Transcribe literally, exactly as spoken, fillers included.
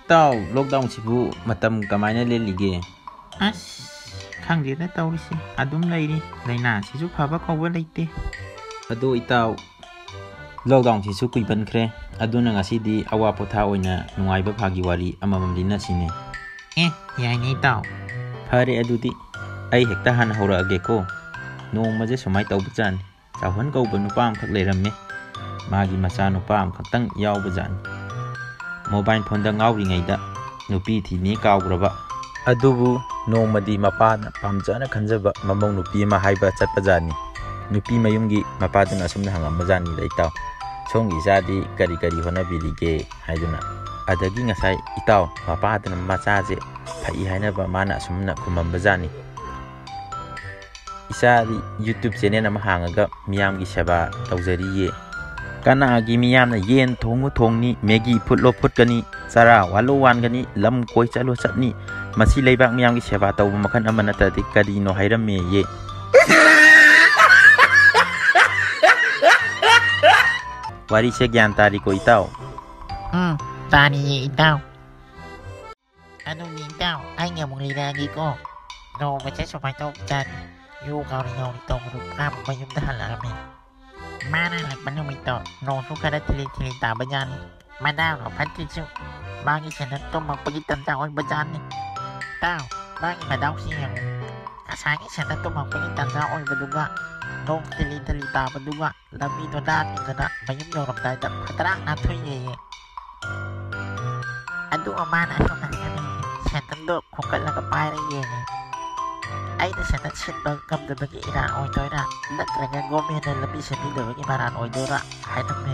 ꯏꯇꯥꯎ, ꯂꯣꯛꯗꯥꯎꯟꯁꯤꯕꯨ ꯃꯇꯝ ꯀꯃꯥꯏꯅ ꯂꯦꯜꯂꯤꯒꯦ? ꯑꯁ, ꯈꯪꯗꯦꯗ ꯇꯧꯔꯤꯁꯦ, ꯑꯗꯨꯝ ꯂꯩꯔꯤ꯫ ꯂꯥꯏꯅꯥꯁꯤꯁꯨ ꯐꯕ ꯀꯧꯕ ꯂꯩꯇꯦ꯫ ꯑꯗꯣ ꯏꯇꯥꯎ, ꯂꯣꯛꯗꯥꯎꯟꯁꯤꯁꯨ ꯀꯨꯏꯃꯟꯈ꯭ꯔꯦ, ꯑꯗꯨꯅ ꯉꯁꯤꯗꯤ ꯑꯋꯥ ꯄꯣꯊꯥ ꯑꯣꯏꯅ ꯅꯨꯡꯉꯥꯏꯕ ꯐꯥꯒꯤ ꯋꯥꯔꯤ ꯑꯃꯃꯝ ꯂꯤꯟꯅꯁꯤꯅꯦ꯫ ꯑꯦ, ꯌꯥꯏꯅꯦ ꯏꯇꯥꯎ꯫ ꯐꯔꯦ ꯑꯗꯨꯗꯤ, ꯑꯩ ꯍꯦꯛꯇ ꯍꯥꯟꯅ ꯍꯧꯔꯛꯑꯒꯦꯀꯣ꯫ ꯅꯣꯡꯃꯁꯦ ꯁꯨꯃꯥꯏꯅ ꯇꯧꯕꯖꯥꯠꯅꯤ꯫ ꯆꯥꯎꯍꯟ ꯀꯧꯕ ꯅꯨꯄꯥ ꯑꯃꯈꯛ ꯂꯩꯔꯝꯃꯦ꯫ ꯃꯥꯒꯤ ꯃꯆꯥꯅꯨꯄꯥ ꯑꯃꯈꯛꯇꯪ ꯌꯥꯎꯕꯖꯥꯠꯅꯤ꯫ ꯃꯣꯕꯥꯏꯜ ꯐꯣꯟꯗ ꯉꯥꯎꯔꯤꯉꯩꯗ ꯅꯨꯄꯤ ꯊꯤꯅꯤ ꯀꯥꯎꯈ꯭ꯔꯕ꯫ ꯑꯗꯨꯕꯨ ꯅꯣꯡꯃꯗꯤ ꯃꯄꯥꯅ ꯄꯥꯝꯖꯅ ꯈꯟꯖꯕ ꯃꯃꯧ ꯅꯨꯄꯤ ꯑꯃ ꯍꯥꯏꯕ ꯆꯠꯄꯖꯥꯠꯅꯤ꯫ ꯅꯨꯄꯤ ꯃꯌꯨꯝꯒꯤ ꯃꯄꯥꯗꯨꯅ ꯑꯁꯨꯝꯅ ꯍꯪꯉꯝꯕꯖꯥꯠꯅꯤꯗ, "ꯏꯇꯥꯎ, ꯁꯣꯝꯒꯤ ꯏꯆꯥꯗꯤ ꯀꯔꯤ ꯀꯔꯤ ꯍꯣꯠꯅꯕꯤꯔꯤꯒꯦ?" ꯍꯥꯏꯗꯨꯅ꯫ ꯑꯗꯒꯤ ꯉꯁꯥꯏ ꯏꯇꯥꯎ ꯃꯄꯥꯗꯨꯅ ꯃꯆꯥꯁꯦ ꯐꯩ ꯍꯥꯏꯅꯕ ꯃꯥꯅ ꯑꯁꯨꯝꯅ ꯈꯨꯝꯃꯝꯕꯖꯥꯠꯅꯤ꯫ "ꯏꯆꯥꯗꯤ YouTube ꯆꯦꯅꯦꯜ ꯑꯃ ꯍꯥꯡꯉꯒ ꯃꯤꯌꯥꯝꯒꯤ ꯁꯦꯕꯥ ꯇꯧꯖꯔꯤꯌꯦ꯫ ꯀꯅꯥꯒꯤ ꯃꯤꯌꯥꯝꯅ ꯌꯦꯟ ꯊꯣꯡꯉꯨ ꯊꯣꯡꯅꯤ, ꯃꯦꯒꯤ ꯐꯨꯠꯂꯣ ꯐꯨꯠꯀꯅꯤ, ꯆꯔꯥ ꯋꯥꯜꯂꯣ ꯋꯥꯟꯒꯅꯤ, ꯂꯝ ꯀꯣꯏ ꯆꯠꯂꯣ ꯆꯠꯅꯤ꯫ ꯃꯁꯤ ꯂꯩꯕꯥꯛ ꯃꯤꯌꯥꯝꯒꯤ ꯁꯦꯕꯥ ꯇꯧꯕ ꯃꯈꯜ ꯑꯃ ꯅꯠꯇ꯭ꯔꯗꯤ ꯀꯔꯤꯅꯣ?" ꯍꯥꯏꯔꯝꯃꯦꯌꯦ꯫ ꯋꯥꯔꯤꯁꯦ ꯒ꯭ꯌꯥꯟ ꯇꯥꯔꯤꯀꯣ ꯏꯇꯥꯎ? ꯎꯝ, ꯇꯥꯔꯤꯌꯦ ꯏꯇꯥꯎ꯫ ꯑꯗꯨꯗꯤ ꯏꯇꯥꯎ, ꯑꯩꯅ ꯑꯃꯨꯛ ꯂꯤꯔꯛꯑꯒꯦꯀꯣ꯫ ꯅꯣꯡꯃꯁꯦ ꯁꯨꯃꯥꯏꯅ ꯇꯧꯕꯖꯥꯠꯅꯤ꯫ ꯌꯨ ꯉꯥꯎꯔꯤ ꯉꯥꯎꯔꯤ ꯇꯧꯕꯗꯨ ꯐꯥꯕ ꯃꯌꯨꯝꯗ ꯍꯜꯂꯛꯑꯝꯃꯦ꯫ ꯃꯥꯅ ꯍꯜꯂꯛꯄ ꯅꯨꯃꯤꯠꯇꯣ ꯅꯣꯡꯁꯨ ꯈꯔ ꯊꯤꯂꯤ ꯊꯤꯂꯤ ꯇꯥꯕꯖꯥꯠꯅꯤ꯫ ꯃꯗꯥꯎꯅ ꯐꯠꯇ꯭ꯔꯤꯁꯨ ꯃꯥꯒꯤ ꯁꯦꯟꯗꯟ ꯇꯨꯝꯃꯛꯄꯒꯤ ꯇꯟꯖꯥ ꯑꯣꯏꯕꯖꯥꯠꯅꯤ꯫ ꯏꯇꯥꯎ, ꯃꯥꯒꯤ ꯃꯗꯥꯎꯁꯤ ꯌꯦꯡꯉꯨ꯫ ꯉꯁꯥꯏꯒꯤ ꯁꯦꯟꯗꯟ ꯇꯨꯝꯃꯛꯄꯒꯤ ꯇꯟꯖꯥ ꯑꯣꯏꯕꯗꯨꯒ ꯅꯣꯡ ꯊꯤꯂꯤ ꯊꯤꯂꯤ ꯇꯥꯕꯗꯨꯒ ꯂꯝꯕꯤꯗꯣ ꯅꯥꯟꯈꯤꯗꯅ ꯃꯌꯨꯝ ꯌꯧꯔꯝꯗꯥꯏꯗ ꯐꯗ꯭ꯔꯥꯛ ꯅꯥꯟꯊꯣꯛꯑꯦꯌꯦ꯫ ꯑꯗꯨꯒ ꯃꯥꯅ ꯑꯁꯨꯝꯅ ꯍꯥꯏꯔꯝꯃꯦ, ꯁꯦꯟꯗꯟꯗꯣ ꯈꯣꯡꯀꯠꯂꯒ ꯄꯥꯏꯔ ꯌꯦꯡꯉꯦ꯫ ꯑꯩꯅ ꯁꯦꯟꯗꯟ ꯁꯤꯟꯕ ꯉꯝꯗꯕꯒꯤ ꯏꯔꯥꯟ ꯑꯣꯏꯗꯣꯏꯔꯥ, ꯅꯠꯇ꯭ꯔꯒ ꯒꯣꯔꯃꯦꯟꯅ ꯂꯝꯕꯤ ꯁꯦꯝꯕꯤꯗꯕꯒꯤ ꯃꯔꯥꯟ ꯑꯣꯏꯗꯣꯏꯔꯥ ꯍꯥꯏꯔꯝꯃꯦ꯫